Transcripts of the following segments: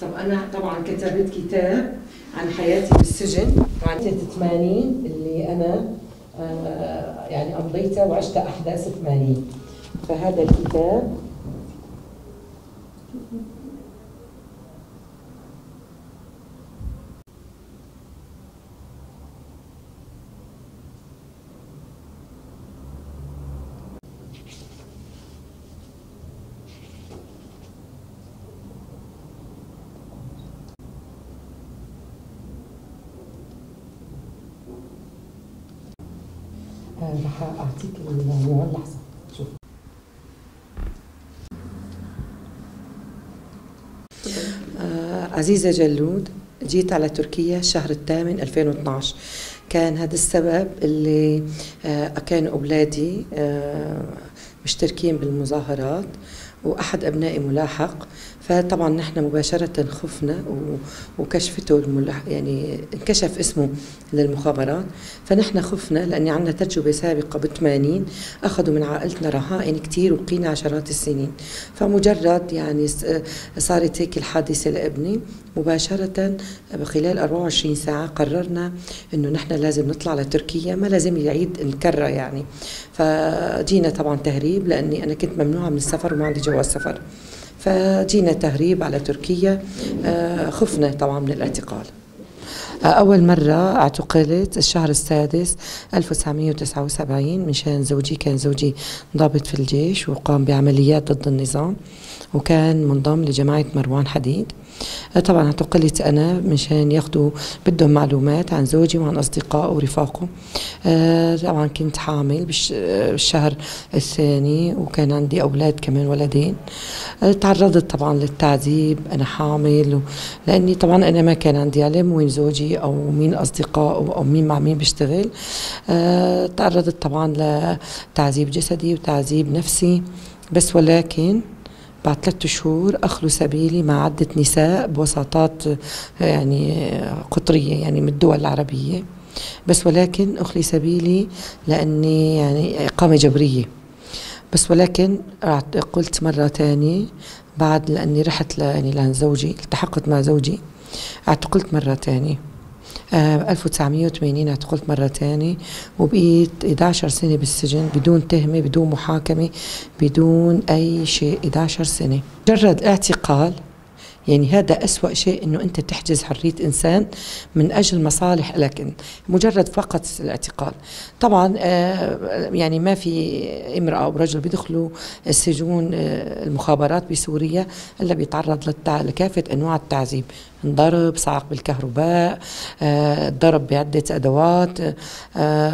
طب أنا طبعا كتبت كتاب عن حياتي بالسجن وعن 80 اللي أنا يعني أمضيتها وعشت أحداث 80. فهذا الكتاب رح أعطيك العنوان، لحظة شوف. عزيزة جلود، جيت على تركيا الشهر الثامن 2012. كان هذا السبب اللي كانوا أولادي مشتركين بالمظاهرات وأحد أبنائي ملاحق، فطبعا نحن مباشرة خفنا وكشفته يعني انكشف اسمه للمخابرات، فنحن خفنا لأن عندنا تجربة سابقة ب80 أخذوا من عائلتنا رهائن كتير وبقينا عشرات السنين. فمجرد يعني صارت هيك الحادثة لابني مباشرة بخلال 24 ساعة قررنا إنه نحن لازم نطلع لتركيا، ما لازم يعيد الكرة يعني. فجينا طبعا تهريب لأني أنا كنت ممنوعة من السفر وما عندي جواز سفر، فجينا تهريب على تركيا. خفنا طبعا من الاعتقال. أول مرة اعتقلت الشهر السادس 1979 مشان زوجي، كان زوجي ضابط في الجيش وقام بعمليات ضد النظام وكان منضم لجماعة مروان حديد. طبعا اعتقلت أنا مشان ياخذوا بدهم معلومات عن زوجي وعن أصدقائه ورفاقه. طبعا كنت حامل بالشهر الثاني وكان عندي أولاد كمان، ولدين. تعرضت طبعا للتعذيب، أنا حامل لأني طبعا أنا ما كان عندي علم وين زوجي أو مين أصدقائه أو مين مع مين بيشتغل. تعرضت طبعا لتعذيب جسدي وتعذيب نفسي، بس ولكن بعد 3 شهور أخلو سبيلي مع عدة نساء بوساطات يعني قطرية يعني من الدول العربية، بس ولكن أخلي سبيلي لأني يعني إقامة جبرية. بس ولكن قلت مرة تانية بعد لأني رحت يعني لعند زوجي، التحقت مع زوجي، اعتقلت مرة تانية 1980 اعتقلت مرة تانية وبقيت 11 سنة بالسجن بدون تهمة بدون محاكمة بدون أي شيء، 11 سنة. مجرد اعتقال يعني هذا أسوأ شيء، إنه أنت تحجز حرية إنسان من أجل مصالح لك، مجرد فقط الاعتقال. طبعا يعني ما في امرأة أو رجل بيدخلوا السجون المخابرات بسوريا إلا بيتعرض لكافة أنواع التعذيب، انضرب، صعق بالكهرباء، ضرب بعدة أدوات.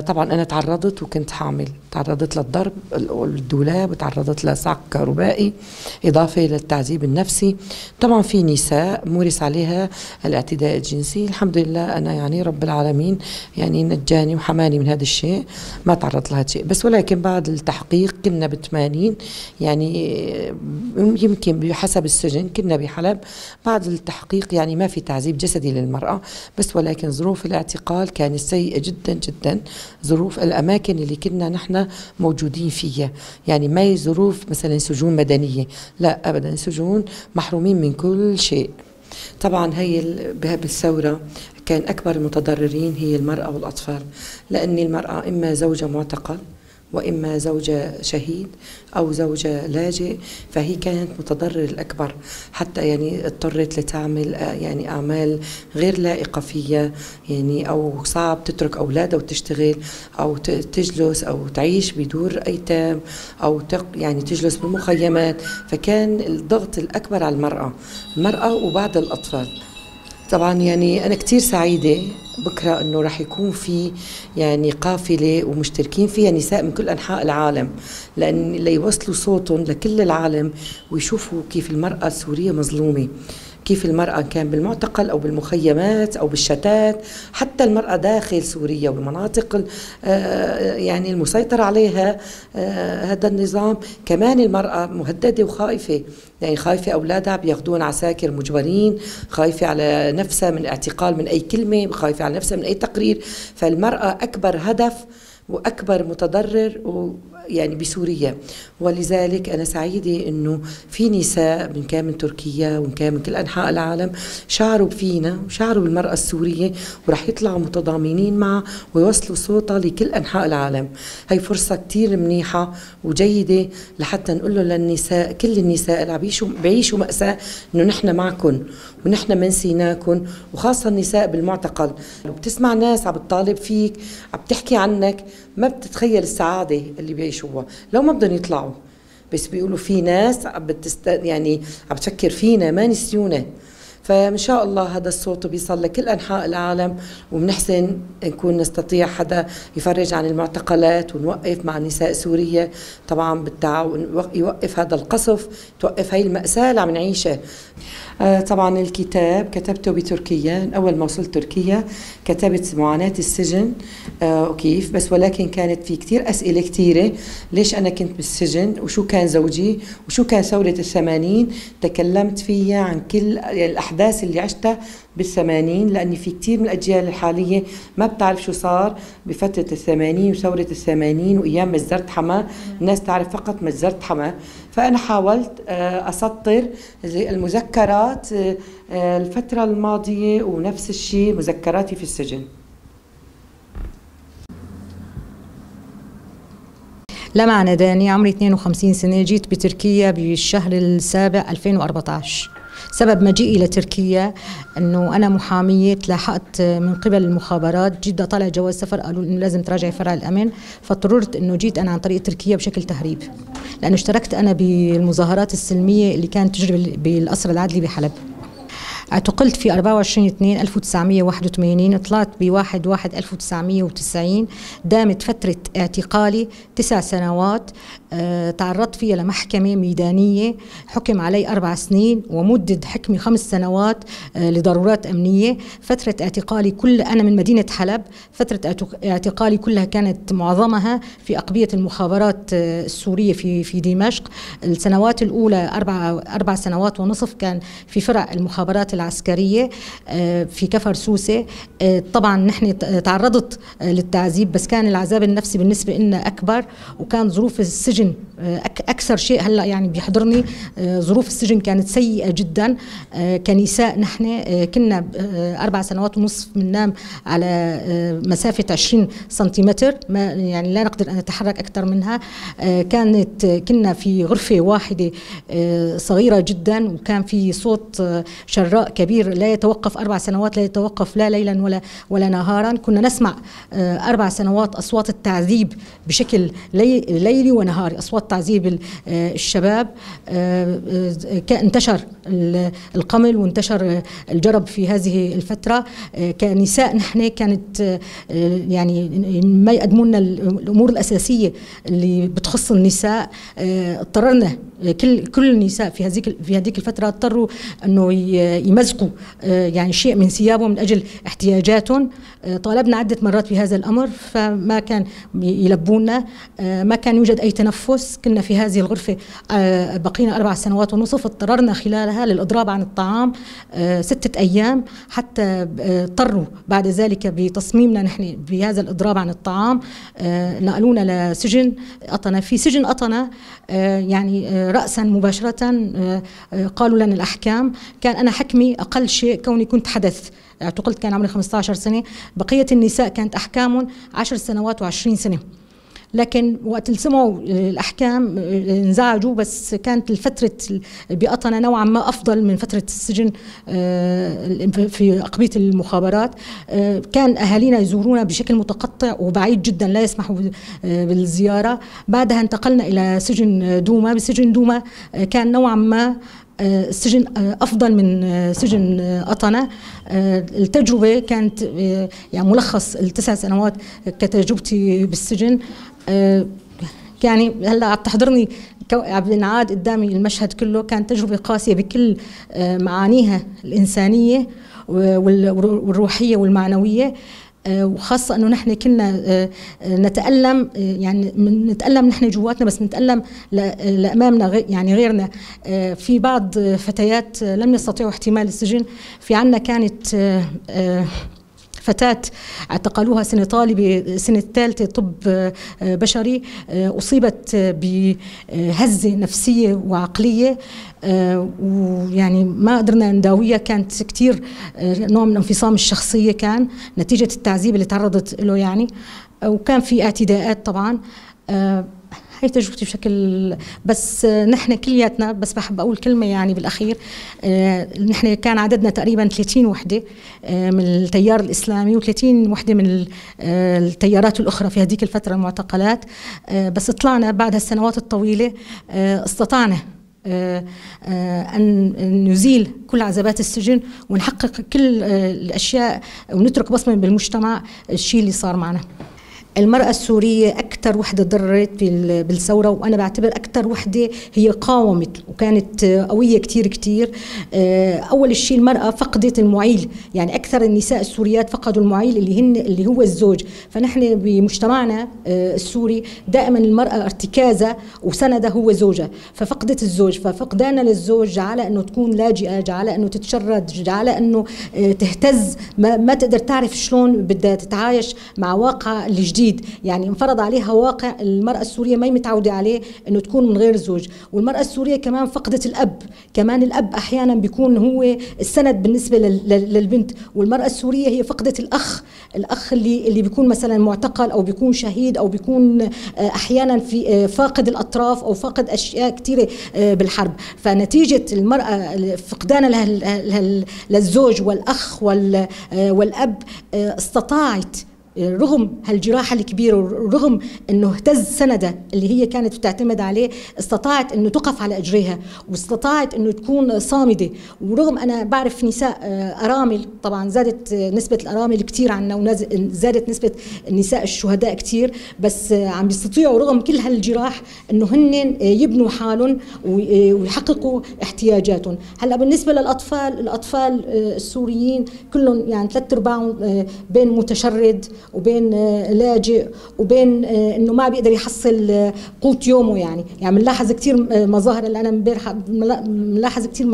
طبعا أنا تعرضت وكنت حامل، تعرضت للضرب الدولاب وتعرضت لصعق كهربائي إضافة للتعذيب النفسي. طبعا في نساء مورس عليها الاعتداء الجنسي، الحمد لله أنا يعني رب العالمين يعني نجاني وحماني من هذا الشيء، ما تعرضت لهذا الشيء. بس ولكن بعد التحقيق كنا ب80 يعني يمكن بحسب السجن كنا بحلب، بعد التحقيق يعني ما في تعذيب جسدي للمرأة، بس ولكن ظروف الاعتقال كانت سيئة جدا جدا، ظروف الأماكن اللي كنا نحن موجودين فيها يعني ما هي ظروف مثلا سجون مدنية، لا أبدا، سجون محرومين من كل شيء. طبعا هي بالثورة كان أكبر المتضررين هي المرأة والأطفال، لأن المرأة إما زوجة معتقل وإما زوجة شهيد أو زوجة لاجئ، فهي كانت متضرر الأكبر، حتى يعني اضطرت لتعمل يعني أعمال غير لائقة فيها يعني، أو صعب تترك أولادها وتشتغل أو تجلس أو تعيش بدور أيتام أو يعني تجلس بالمخيمات. فكان الضغط الأكبر على المرأة وبعد الأطفال. طبعا يعني أنا كتير سعيدة بكرة إنه راح يكون في يعني قافلة ومشتركين فيها نساء من كل أنحاء العالم، لأن ليوصلوا صوتهم لكل العالم ويشوفوا كيف المرأة السورية مظلومة، كيف المرأة كان بالمعتقل أو بالمخيمات أو بالشتات، حتى المرأة داخل سوريا وبمناطق يعني المسيطر عليها هذا النظام، كمان المرأة مهددة وخائفة، يعني خايفة أولادها بياخذون عساكر مجبرين، خايفة على نفسها من اعتقال من أي كلمة، خايفة على نفسها من أي تقرير. فالمرأة أكبر هدف وأكبر متضرر يعني بسوريا. ولذلك أنا سعيدة أنه في نساء من كان من تركيا ومن كان من كل أنحاء العالم شعروا فينا وشعروا بالمرأة السورية، ورح يطلعوا متضامنين معها ويوصلوا صوتها لكل أنحاء العالم. هي فرصة كتير منيحة وجيدة لحتى نقول للنساء، كل النساء اللي بيعيشوا مأساة، إنه نحن معكم ونحن ما نسيناكم، وخاصة النساء بالمعتقل. وبتسمع ناس عم بتطالب فيك، عم تحكي عنك، ما بتتخيل السعادة اللي بيعيشوها لو ما بدهم يطلعوا، بس بيقولوا في ناس عم يعني عم تفكر فينا، ما نسيونا. فإن شاء الله هذا الصوت بيصل لكل أنحاء العالم، وبنحسن نكون نستطيع حدا يفرج عن المعتقلات ونوقف مع نساء سوريا طبعا بالتعاون، يوقف هذا القصف، توقف هاي المأساة اللي عم نعيشها. طبعا الكتاب كتبته بتركيا، أول ما وصلت تركيا كتبت معاناة السجن وكيف، بس ولكن كانت في كتير أسئلة كتيرة، ليش أنا كنت بالسجن، وشو كان زوجي، وشو كان ثورة ال80. تكلمت فيها عن كل الأحداث اللي عشتها بال80، لأني في كتير من الأجيال الحالية ما بتعرف شو صار بفترة ال80 وثورة ال80 وأيام مجزرة حماة. الناس تعرف فقط مجزرة حماة. فأنا حاولت أسطر المذكرات الفترة الماضية، ونفس الشيء مذكراتي في السجن. لمع نداني، عمري 52 سنة، جيت بتركيا بالشهر السابع 2014. سبب مجيئي لتركيا انه انا محاميه، تلاحقت من قبل المخابرات، جيت طالع جواز سفر قالوا انه لازم تراجعي فرع الامن، فاضطررت انه جيت انا عن طريق تركيا بشكل تهريب، لانه اشتركت انا بالمظاهرات السلمية اللي كانت تجري بالقصر العدلي بحلب. اعتقلت في 24/2/1981، طلعت ب 1/1/1990. دامت فترة اعتقالي 9 سنوات. تعرضت فيها لمحكمة ميدانية، حكم علي 4 سنين ومدد حكمي 5 سنوات لضرورات أمنية. فترة اعتقالي كل، أنا من مدينة حلب، فترة اعتقالي كلها كانت معظمها في أقبية المخابرات السورية في دمشق. السنوات الأولى 4 سنوات ونصف كان في فرع المخابرات العسكرية في كفر سوسة. طبعا نحن تعرضت للتعذيب، بس كان العذاب النفسي بالنسبة لنا أكبر، وكان ظروف السجن أكثر شيء هلا يعني بيحضرني. ظروف السجن كانت سيئة جدا. كنساء نحن كنا 4 سنوات ونصف بننام على مسافة 20 سنتيمتر، ما يعني لا نقدر أن نتحرك أكثر منها. كنا في غرفة واحدة صغيرة جدا، وكان في صوت شراء كبير لا يتوقف 4 سنوات، لا يتوقف لا ليلا ولا نهارا. كنا نسمع 4 سنوات أصوات التعذيب بشكل ليلي ونهاري، أصوات تعذيب الشباب. انتشر القمل وانتشر الجرب في هذه الفترة. كنساء نحن كانت يعني ما يقدمون لنا الأمور الأساسية اللي بتخص النساء. اضطررنا كل النساء في هذيك الفترة اضطروا انه يمزقوا يعني شيء من ثيابهم من اجل احتياجاتهم. طالبنا عدة مرات في هذا الامر فما كان يلبونا، ما كان يوجد اي تنفس. كنا في هذه الغرفة بقينا 4 سنوات ونصف، اضطررنا خلالها للاضراب عن الطعام 6 أيام، حتى اضطروا بعد ذلك بتصميمنا نحن بهذا الاضراب عن الطعام نقلونا لسجن قطنة. في سجن قطنة يعني رأسا مباشرة قالوا لنا الأحكام. كان أنا حكمي أقل شيء كوني كنت حدث، اعتقلت كان عمري 15 سنة، بقية النساء كانت أحكامهم 10 سنوات و20 سنة. لكن وقت سمعوا الأحكام انزعجوا، بس كانت الفترة بقطنة نوعا ما أفضل من فترة السجن في أقبية المخابرات. كان أهالينا يزورونا بشكل متقطع وبعيد جدا، لا يسمحوا بالزيارة. بعدها انتقلنا إلى سجن دوما. بسجن دوما كان نوعا ما السجن أفضل من سجن قطنة. التجربة كانت يعني ملخص ال9 سنوات كتجربتي بالسجن. يعني هلا عم تحضرني، عم بنعاد قدامي المشهد كله. كانت تجربة قاسية بكل معانيها الإنسانية والروحية والمعنوية، وخاصة أنه نحن كنا نتألم، يعني نتألم نحن جواتنا، بس نتألم لأمامنا يعني غيرنا. في بعض فتيات لم يستطيعوا احتمال السجن. في عنا كانت فتاة اعتقلوها سنة طالبة سنة ثالثة طب بشري، أصيبت بهزة نفسية وعقلية، ويعني ما قدرنا نداويها، كانت كتير نوع من انفصام الشخصية كان نتيجة التعذيب اللي تعرضت له يعني، وكان في اعتداءات طبعا. هي تجربتي بشكل، بس نحن كلياتنا، بس بحب اقول كلمة يعني بالاخير، نحن كان عددنا تقريبا 30 وحده من التيار الاسلامي و30 وحده من التيارات الاخرى في هذيك الفترة المعتقلات، بس طلعنا بعد هالسنوات الطويلة، استطعنا أن نزيل كل عذابات السجن ونحقق كل الأشياء ونترك بصمة بالمجتمع الشيء اللي صار معنا. المرأة السورية أكثر وحدة ضرت بالثورة، وأنا بعتبر أكثر وحدة هي قاومت وكانت قوية كتير كتير. أول شيء المرأة فقدت المعيل، يعني أكثر النساء السوريات فقدوا المعيل اللي هو الزوج. فنحن بمجتمعنا السوري دائما المرأة ارتكازة وسندها هو زوجها، ففقدت الزوج، ففقدانها للزوج جعلها أنه تكون لاجئة، جعلها أنه تتشرد، جعلها أنه تهتز، ما تقدر تعرف شلون بدها تتعايش مع واقع الجديد. يعني انفرض عليها واقع المرأة السورية ما هي متعودة عليه، انه تكون من غير زوج. والمرأة السورية كمان فقدت الأب، كمان الأب احيانا بيكون هو السند بالنسبة للبنت. والمرأة السورية هي فقدت الأخ، الأخ اللي بيكون مثلا معتقل او بيكون شهيد او بيكون احيانا في فاقد الاطراف او فاقد اشياء كثيرة بالحرب. فنتيجة المرأة فقدانها للزوج والاخ والأب، استطاعت رغم هالجراحة الكبيرة ورغم انه اهتز سندها اللي هي كانت بتعتمد عليه، استطاعت انه تقف على اجريها واستطاعت انه تكون صامدة. ورغم انا بعرف نساء ارامل، طبعا زادت نسبة الارامل كثير عنا وزادت نسبة النساء الشهداء كثير، بس عم بيستطيعوا رغم كل هالجراح انه هن يبنوا حالهم ويحققوا احتياجاتهم. هلا بالنسبة للاطفال، الاطفال السوريين كلهم يعني ثلاث ارباعهم بين متشرد وبين لاجئ وبين انه ما بيقدر يحصل قوت يومه. يعني بنلاحظ كثير مظاهر اللي انا امبارح بنلاحظ كثير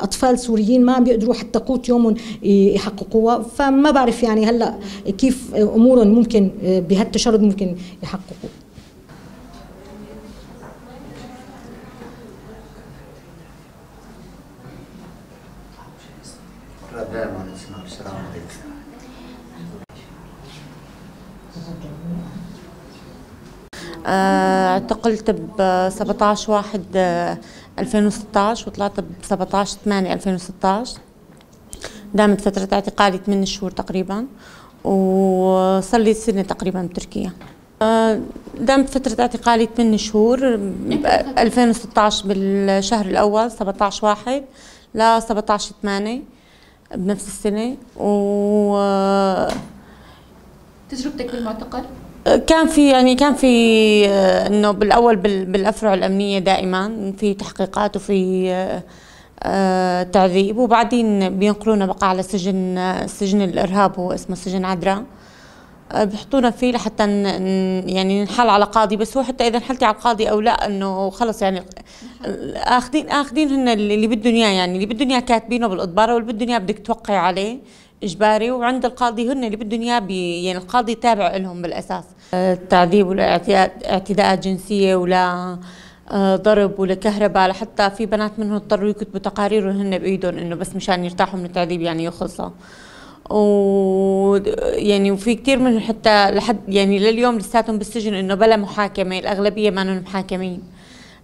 اطفال سوريين ما عم بيقدروا حتى قوت يومهم يحققوها. فما بعرف يعني هلا كيف امورهم ممكن بهالتشرد ممكن يحققوه. اعتقلت ب 17/1/2016 وطلعت ب 17/8/2016. دامت فترة اعتقالي 8 شهور تقريبا، وصار لي سنة تقريبا بتركيا. دامت فترة اعتقالي 8 شهور، 2016 بالشهر الأول 17/1 ل 17/8 بنفس السنة. و تجربتك بالمعتقل؟ كان في يعني كان في انه بالاول بالافرع الامنية دائما في تحقيقات وفي تعذيب، وبعدين بينقلونا بقى على سجن الارهاب، هو اسمه سجن عدرا، بحطونا فيه لحتى يعني ننحل على قاضي. بس هو حتى اذا انحلتي على القاضي او لا انه خلص يعني اخذين هن اللي بدهم اياه، يعني اللي بدهم اياه كاتبينه بالاضباره، واللي بدهم اياه بدك توقعي عليه اجباري، وعند القاضي هن اللي بدهم اياه يعني القاضي تابع لهم بالاساس. التعذيب ولا اعتداءات جنسية ولا ضرب ولا كهرباء، لحتى في بنات منهم اضطروا يكتبوا تقارير هن بايدهم انه بس مشان يرتاحوا من التعذيب يعني يخلصوا. و يعني وفي كثير منهم حتى لحد يعني لليوم لساتهم بالسجن انه بلا محاكمة، الاغلبية ما انهم محاكمين.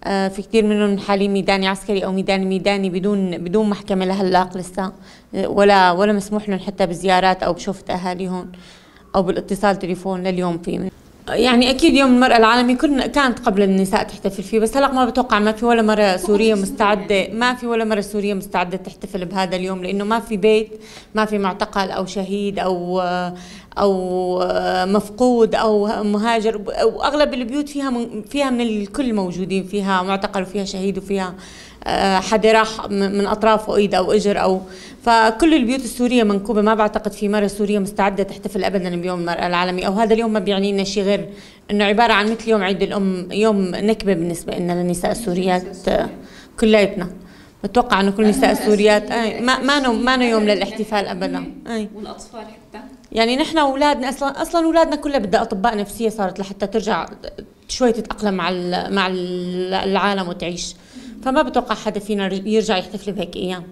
في كثير منهم حاليا ميداني عسكري او ميداني ميداني بدون محكمة لهلاق لسه، ولا مسموح لهم حتى بزيارات او بشوفه اهاليهم او بالاتصال تليفون لليوم. في يعني اكيد يوم المراة العالمي كانت قبل النساء تحتفل فيه، بس هلا ما بتوقع، ما في ولا مرة سورية مستعدة، ما في ولا مرة سورية مستعدة تحتفل بهذا اليوم، لانه ما في بيت ما في معتقل او شهيد او مفقود او مهاجر، واغلب البيوت فيها من الكل موجودين، فيها معتقل وفيها شهيد وفيها حدا راح من اطرافه ايد او اجر او، فكل البيوت السورية منكوبه. ما بعتقد في مرة سورية مستعدة تحتفل ابدا بيوم المراة العالمي، او هذا اليوم ما بيعني لنا شيء غير انه عبارة عن مثل يوم عيد الام، يوم نكبه بالنسبة لنا للنساء السوريات كلياتنا. بتوقع انه كل النساء السوريات اي ما يوم للاحتفال ابدا. اي والاطفال حتى، يعني نحن اولادنا اصلا اولادنا كلها بدها اطباء نفسية صارت لحتى ترجع شوي تتاقلم مع العالم وتعيش، فما بتوقع حدا فينا يرجع يحتفل بهيك ايام.